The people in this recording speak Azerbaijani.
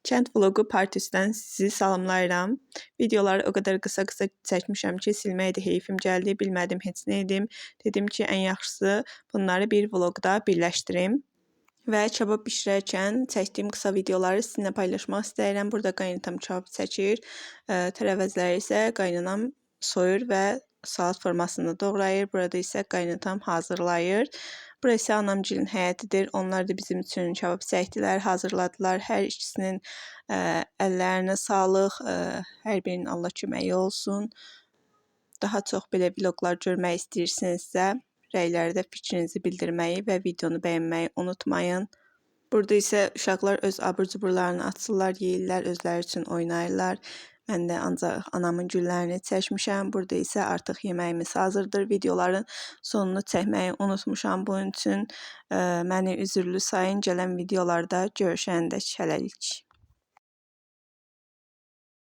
Kənd vloqu part 3-dən sizi salamlayıram. Videoları o qədər qısa-qısa çəkmişəm ki, silməyə də heyfim gəldi, bilmədim heç nə edim. Dedim ki, ən yaxşısı bunları bir vloqda birləşdirim. Və kabab bişirərkən çəkdiyim qısa videoları sizinlə paylaşmaq istəyirəm. Burada qaynatam kabab çəkir, tərəvəzləri isə qaynanam soyur və salat formasında doğrayır. Burada isə qaynatam hazırlayır. Burası anamgilin həyətidir. Onlar da bizim üçün kabab çəkdilər, hazırladılar. Hər ikisinin əllərinə sağlıq, hər birinin Allah köməyi olsun. Daha çox belə vloqlar görmək istəyirsinizsə, rəylərdə fikrinizi bildirməyi və videonu bəyənməyi unutmayın. Burada isə uşaqlar öz abur-cuburlarını açırlar, yeyirlər, özləri üçün oynayırlar. Mən də ancaq anamın güllərini çəkmişəm. Burada isə artıq yeməyimiz hazırdır. Videoların sonunu çəkməyi unutmuşam. Bunun üçün məni üzürlü sayın. Gələn videolarda görüşəndək hələlik.